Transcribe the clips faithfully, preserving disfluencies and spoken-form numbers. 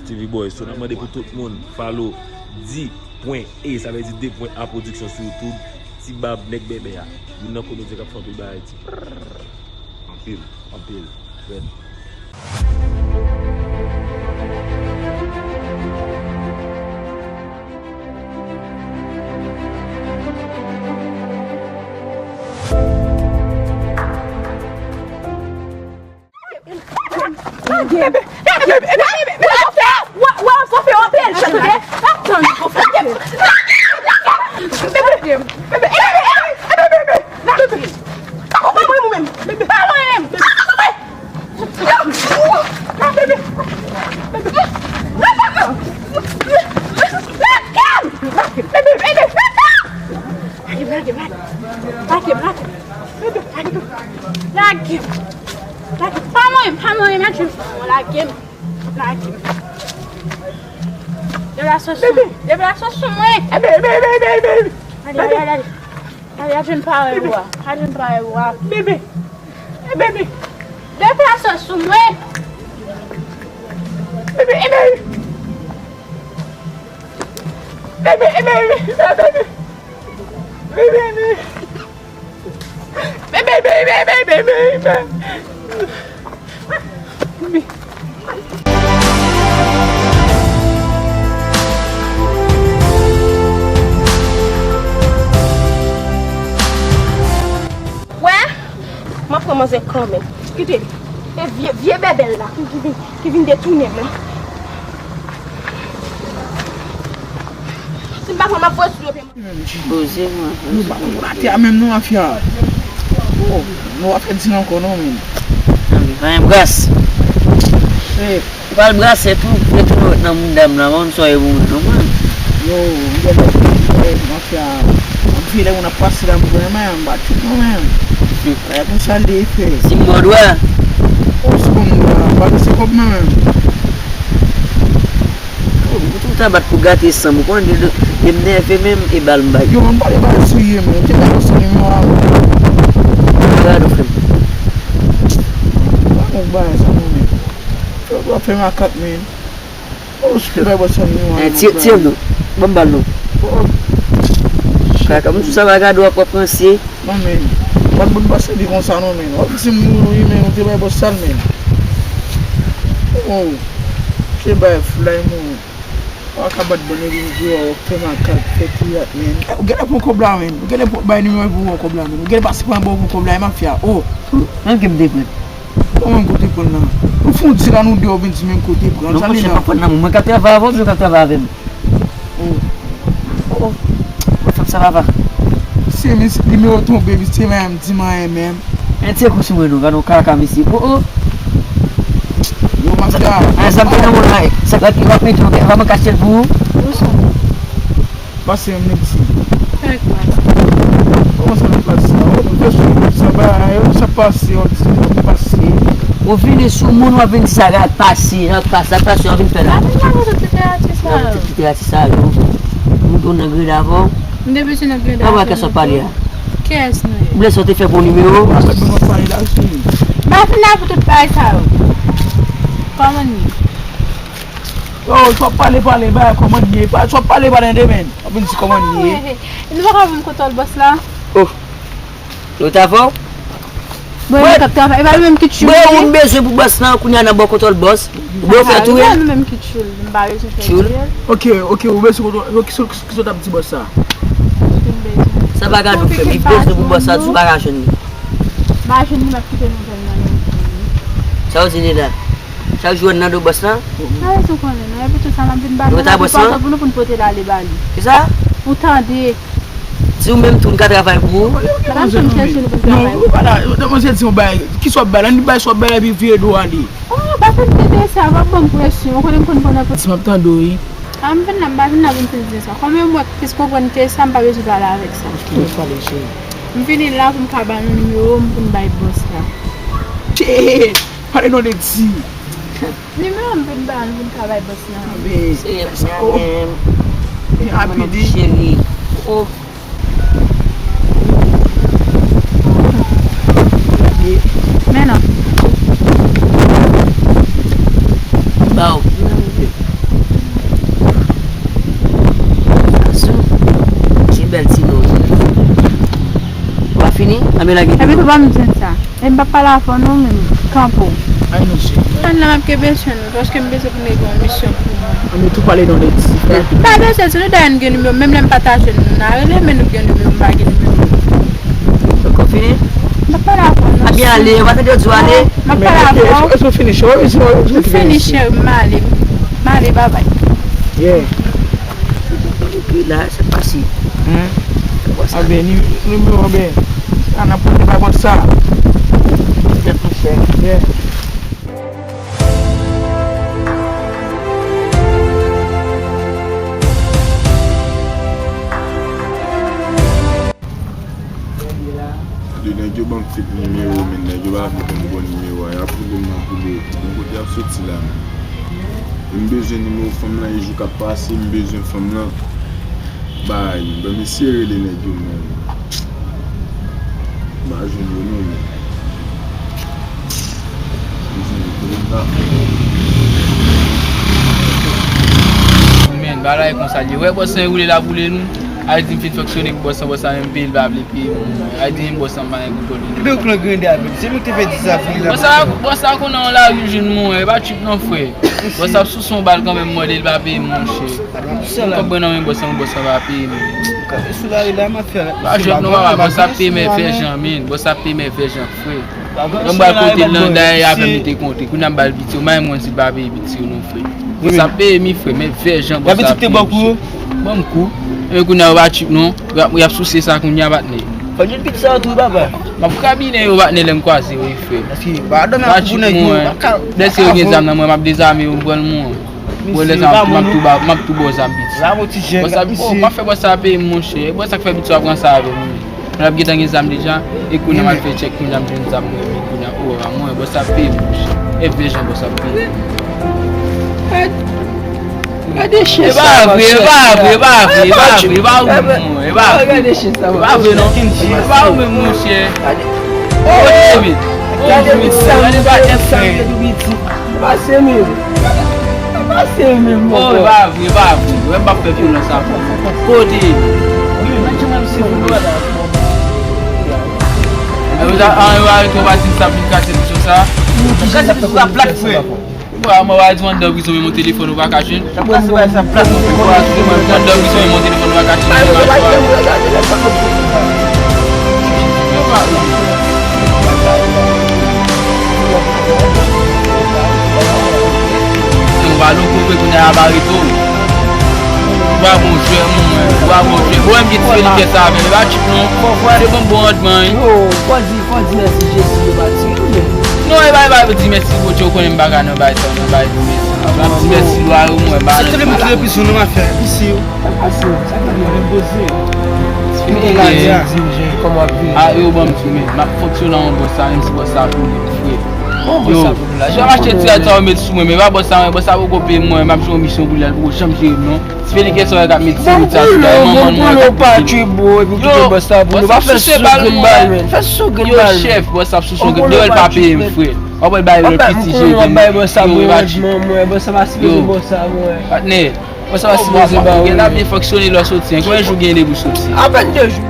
T V Boy, so n ap mande pou tout moun follow D pwen E, sa vle di de pwen A Production sou YouTube. Ti Bab, nèg bèbè a. Youn nan komedyen k ap fè anpil bagay iti. Anpil, anpil. Red. Lage m, lage m, lage m. Lage m. Pa mwen, pa mwen, lage m. Lage m. Lage m. Depi la sou mwen. Depi la sou mwen. Bebe, bebe, bebe, bebe. Ale, ale, ale, ale. Ale, al jwenn parèy ou a. Al jwenn parèy ou a. Bebe. Bebe. Depi la sou mwen. Bebe, bebe. Bebe, bebe, bebe. Bebe, bebe. Bebe, bebe, bebe, bebe. Wè, m ap pran manzè kanmenm. Kite li. E vye, vye bèbèl la ki, ki vin, ki vin detounen m. Si m pa pran, m ap voye sou yo. Poze mwen. Nou pa konn atè a menm non, mafya. Oh, nou pa fè di ankò non, menm. Anvi fè yon bras. Ou pral brase tou, fè tou nan moun dam la, mwen sa e moun non, mwen. Yo, m gen lè, mafya. M file moun ap pase la, m pran men, m pa tchoup non, menm. Kaya konsa l de fè. Si m bò dwa. Oh, si bon, m pa se kòb mwen, menm. Oh, ou tou ta bat pou gate san m, ou konnen de, de, de m nève menm e bal m bay. Yo, m pale bagay serye, men. Te bay bòs sa nimewo a. Gade w frè m. Pa konn bagay sa non, men. Yo, w ap fè makak, men. Oh, te bay bòs sa nimewo a. Eh, tire, tire m non. Ban m bal non. Oh. Kaka, m sou sa va gade w ap, w ap ranse. Non, men. Bat moun pa sèvi konsa non, men. W ap di m mouri, men, ou te bay bòs sa l, men. Oh. Se bay flay moun. Ou ka bat bann epi w fè makak, fè teyat, men. Ou genlè pran kòb la, men. Ou genlè pran, bay nimewo pou pran kòb la, men. Ou genlè pase pran bò pou kòb la, e mafya. Oh. Menm ke m te pran. Kòman m kote pran nan? Nou fè yon di la, nou de, w vin di menm kote pran. Non, sa li monchè, la? Pa pran nan mwen. Mwen k ap travay avè w, oubyen w k ap travay avè m? Oh. Oh, oh. Mwen fè m sa papa. Se misye nimewo tonbe, misye menm di m anyen menm. Men tire kou sou mwen non, gade yon kaka mesye. Oh, oh. Yo, mafya. An, zam ki nan men w la, sa w ap mete, w ap mete, w ap kache l pou ou. Pase yon nèg isi. Kòman sa nan plas sa? Ou te sou sa ba yo, sa pase, w ap di, w ap pase. Ou vini sou moun, w ap vin di sa rad pase, rad pase, rad pase, w ap vin fè la. Pa vin lage tout literati sa yo. Lage tout literati sa yo. Moun ki nan greda avè w. M te bezwen nan greda avè w. Kiyès w ap pale a? Kiyès nou ye? Blese w te fè bon nimewo. Apre nou ap pale la, wi. M pa fin la pou tout bagay sa yo. Kòman n ye? Yo, swa pale, pale, bay kòman n ye. Pa, swa pale, pale, de men. W ap vin di kòman n ye. Nou pa ka vin kontwòl bòs la? Oh. Yo ta fè w? Bon, mwen k ap travay. E pa nou menm ki tchoul li? Bon, ou bezwen pou bòs lan, kounye a nan bò kontwòl bòs. Ou bezwen fè tou, wi. E pa nou menm ki tchoul. M pa bezwen fè tchoul. Ok, ok, ou bezwen kontwòl. Yo, kisa, kisa w t ap di bòs sa? Sa pa gade w fè m. Li bezwen pou bòs sa, di w pa ka jwenn li. M pa jwenn li, m ap kite nouvèl nan men l. Sa w di, Neda? Chak jou w nan do bòs lan? Sa rezon konnen non, epi tou sa m ap vin ba nou lavi pou nou, pou nou pote l ale ba li. Kisa? Ou tande? Di w menm tou, n ka travay pou ou? Madam, fè m chèche nou pou n travay. Non, ou pa la, manzè di yon bagay. Kisa w ap bay la? Ni bay sa w ap bay la, epi vire do w ale. Oh, pa fè m tete sa, pa ban m presyon. Ou konnen m konn pran nan pòt. Si m ap tande w, wi. A, m vin la, m pa vin la pou m fin di sa. Kòm m wè, plis konprann ke sa, m pa bezwen pale avèk sa. Ki lè w pale, cheri? M vini la pou m ka ba nou nimewo m pou n bay bòs la. Cheri, pale non de di. Nimewo m pou n ba nou pou n ka bay bòs la. Anben, se, oh, e rapid, wi. Cheri. Oh. Men non. Ba w. Anben lage. Epi tou pa m di sa. E m p ap pale avè w non menm. Kanpe w. Ay mesye. Ann la m ap kenbe swen nou, paske m bezwen pou m rive yon misyon pou mwen. Ann nou tou pale nan lè di. Pa bezwen, si nou dayè n gen nimewo, menm lè m pa ta jwenn nou, n a rele, men nou gen nimewo, m pa gen nimewo. Fòk ou fini? M p ap pale avè w non. A byen ale, ou pa tande yo di w ale? M ap pale avè w. Èske ou fini, cheri? M fini, cheri, m ale. M ale, babay. Yeah. Epi la, se pase. Hein? Anben, ni, nimewo, anben. Sa n ap pote pa kont sa. Tèt nou fè. Yeah. Tande, nèg yo ban m fake nimewo, men nèg yo pa vle ban m bon nimewo a. Y ap boule m nan boule. Bon, kote y ap soti la menm? E m bezwen nimewo fanm lan, e jou k ap pase, m bezwen fanm lan. Bay, ban m eseye rele nèg yo, men m pa jwenn yo non, men. Men, bagay konsa l ye. Wè, bòs lan, e woule l ap woule nou. Al di m fin fonksyone pou bòs lan, bòs lan menm peye l pa vle peye m. Al di m bòs lan pa gen kontwòl li. Ebyen, ou pran grande avè m. Se nou ki te fè di sa pou li la. Bòs la, bòs la konnen yon lari jwenn mwen, e pa trip non, frè. Bòs ap souse yon bal kanmenm, mòde l pa peye m, monchè. Mwen kòb mwen nan men bòs lan, bòs lan pa peye m. Kanpe sou lari la, m ap fè. Pa jwenn non, papa, bòs ap peye m vèjan, men. Bòs ap peye m vèjan, frè. Mwen pral konte l nan dayè avè m li te konte. Kounye a m ba l piti, ou pa menm konn si l pa peye piti yo non, frè. Bòs ap peye m, frè, men vèjan bòs ap peye m. Ban m kou. Ebyen kounye a yo pa trip non. Y ap, y ap souse sa kounye a, patnè. Fò jwenn piti sa yo tou, papa. M ap kabine yo, patnè, lè m kwaze yo, wi, frè. Paske pa dòmi ak pou nèg yo. Lè se yo gen zam nan mwen, m ap dezame yo, m pran l mwen. Mwen lè sa m ap tou ba, m ap tou ba w zam piti. Bòs ap, oh, pa fè bòs sa peye m, monchè. Bòs sa k fè piti w ap pran sa avè m, wi. Mwen ap gentan gen zam deja. E kounye a m al fè tchèk, kounye a m jwenn zam mwen, men kounye a, oh, a mwen, bòs ap peye m, monchè. E vèjan bòs ap peye m. Gade chen sa. E pa vre, e pa vre, e pa vre, e pa vre, e pa ou menm, e pa vre. Gade chen sa. E pa vre non. E pa ou menm, monchè. Gade. Oh, David. Gade sa, gade pa sa, gade piti. Pase menm. Pase menm. Oh, e pa vre, e pa vre. Wè m p ap fè vyolans avè w. Kote? Wi, men jan menm si vre. E ou ta, an, yo arete w pa di m sa pou m kase prizon sa. Kase prizon sa plat, frè. Ou pa, mwen pa di w anndan prizon menm yon telefòn ou pa ka jwenn. Ou pa se bagay sa plat non, frè. Ou pa di mwen anndan prizon menm yon telefòn ou pa ka jwenn. Ou pa loko vre kounye a y ap arete w. Ou pa bon jwè, mwen, ou pa bon jwè. Ou menm ki ti felikè sa avè m, e pa tchip non. Se bon bon randman wi. Yo, fò di, fò di mèsi Jezi, yo pa tire nou. Non, e pa, e pa di mèsi Bondye, ou konnen m pa ka nan bay sa, nan bay di mèsi. M ap di mèsi lwa yo, mwen, m pa nan. Se te le moutre pisi nou mafya, pisi yo. Sa k ap rive, poze. Fini la, di a. Kòman w ap viv? A, yo ban m tou, men. M ap fonksyone an bòs sa, menm si bòs sa pou mwen, frè. Yo, si w ap achte ti sa, ou met sou mwen, men pa bòs sa, men bòs sa poko peye m, mwen, m ap jwe yon misyon pou li, l poko janm jere m, non. Ti felikè sa w wè k ap met ti wout sa sou la, e manman l, mwen, k ap pote l. Yo, bòs sa pou nou, pa fè sou grenn bal, men. Fè sou grenn bal. Yo, chèf, bòs sa ap sou son grenn, devan l pa peye m, frè. W ap wè l bay lòt piti jere m. Yo, e pa tchip. Yo, patnè. Bòs sa pa sipoze ba ou. Gen ap byen fonksyone lè w soti, en. Konbyen jou w gen de pou w soti? Apèn de jou.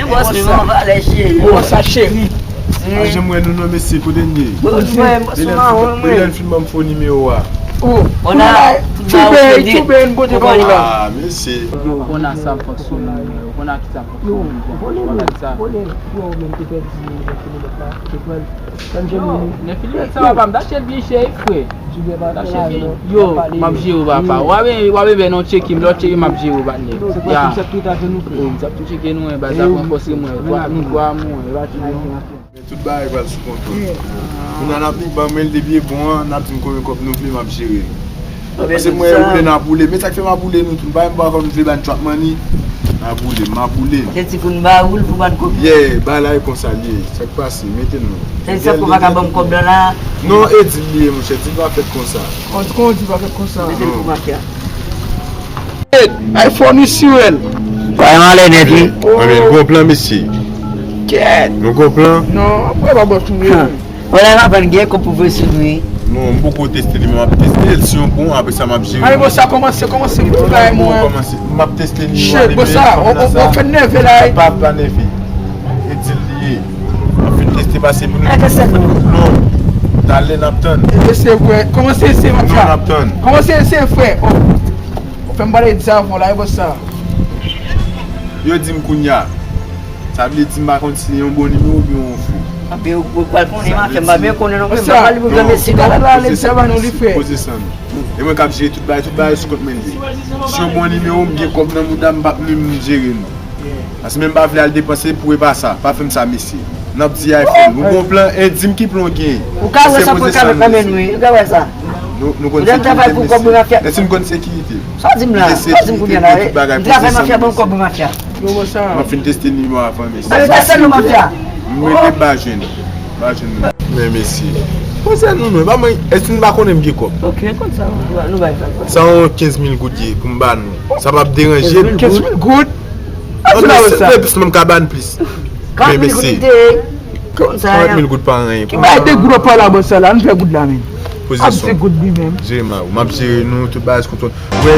Men bòs, men manman valè cheri. Bòs sa cheri. A, janm wè nou non, mesye, kote n ye? Bòs mwen, bòs mwen, mwen. Dedan n fin ban m fo nimewo a. Oh, kounye a, Tibèy, Tibèy, n pote ba ou la. A, mesye. Ou konn a sa m fonksyone, ou konn a ki sa m fonksyone. Ou konn a ki sa. Yo, men Filibèt sa, papa, m t achte l byen chè, frè. Yo, m ap jere w, papa. W a ben, w a ben, ben, non, tcheke m, lè w tcheke m, m ap jere w, patnè. Ya. Oh, m t ap tou tcheke nou, en, baz la pran fòs mwen. Twa, nou twa mwen, e pa tcheke nou. Men tout bagay pral sou kontwòl. Kounye a n ap di, ban mwen l depi e bon an, n ap di m konbyen kòb nou vle, m ap jere nou. Paske mwen, woule n ap woule. Men sa k fè m ap woule nou tou. M pa menm pa konn vle ban n trap money. N ap woule, m ap woule. Se ti kounba woule pou ban kòb. Yeah, bagay la e konsa l ye. Sa k pase, mete n non. Se sa pou pa ka ban m kòb la la. Non, e di l li ye, monchè, di l pa fèt konsa. Kon, kon di pa fèt konsa. Mete l pou mafya. Ay fò nou si wè l. Bay malè nèt wi. Anben, nou gon plan, mesye. Kèt. Nou gon plan. Non, apre pa bò tou wi. Wè la m aprann gen kòb pou voye sou nou wi. Non, m poko teste li, men m ap teste l. Si yon bon, apre sa m ap jere. Ay bon, sa kòmanse, kòmanse pou bagay mwen. Kòmanse, m ap teste li. Shit, bon sa, on, on, on fè nève la. Pa, pa nève. E di l li ye. M ap fin teste pase pou nou. Mete sèl nou. Non. Talè n ap tann. E se vre. Kòmanse se mafya. Non, n ap tann. Kòmanse se frè. Oh. Ou fè m pale di sa avè w la, e bon sa. Yo di m kounye a. Sa vle di m pa konn si se yon bon nimewo oubyen yon fo. Anben ou pral konnen mafya, m pa byen konnen non, men m pa pale pou granmesi non. Poze san nou. E mwen k ap jere tout bagay, tout bagay sou kont mwen li ye. Si yon bon nimewo, m gen kòb nan mouda m, m p ap menm jere nou. Paske menm pa vle al depanse pou e pa sa. Pa fè m sa, mesye. N ap di iPhone. Ou gon plan, e di m ki plan w gen. Ou ka wè sa pran kamera nan men nou wi. Ou ka wè sa. Nou, nou konn sekirite, mesye. Èske nou konn sekirite? Sa w di m la? Sa w di m kounye a la? M travay mafya, ban m kòb mwen mafya. M ap fin teste nimewo a avan, mesye. Mete sèl nou mafya. M rete ba jwenn. Ba jwenn nou. Men mesye. Konsa nou non, e pa mwen, èske nou pa konnen m gen kòb? Ok, konn sa, nou bay sa. Sa yon kenz mil goud ye pou m ba nou. Sa p ap deranje nou. Kenz mil goud? Anben, se plis, mwen m ka ba n plis. Men mesye, karant mil goud pa anyen. Ki bay de goud w ap pale la, bòs sa la, ann fè goud la menm. Poze son. Ann fè goud li menm. Jere ma ou. M ap jere nou, tout bagay sou kontwòl. Wè.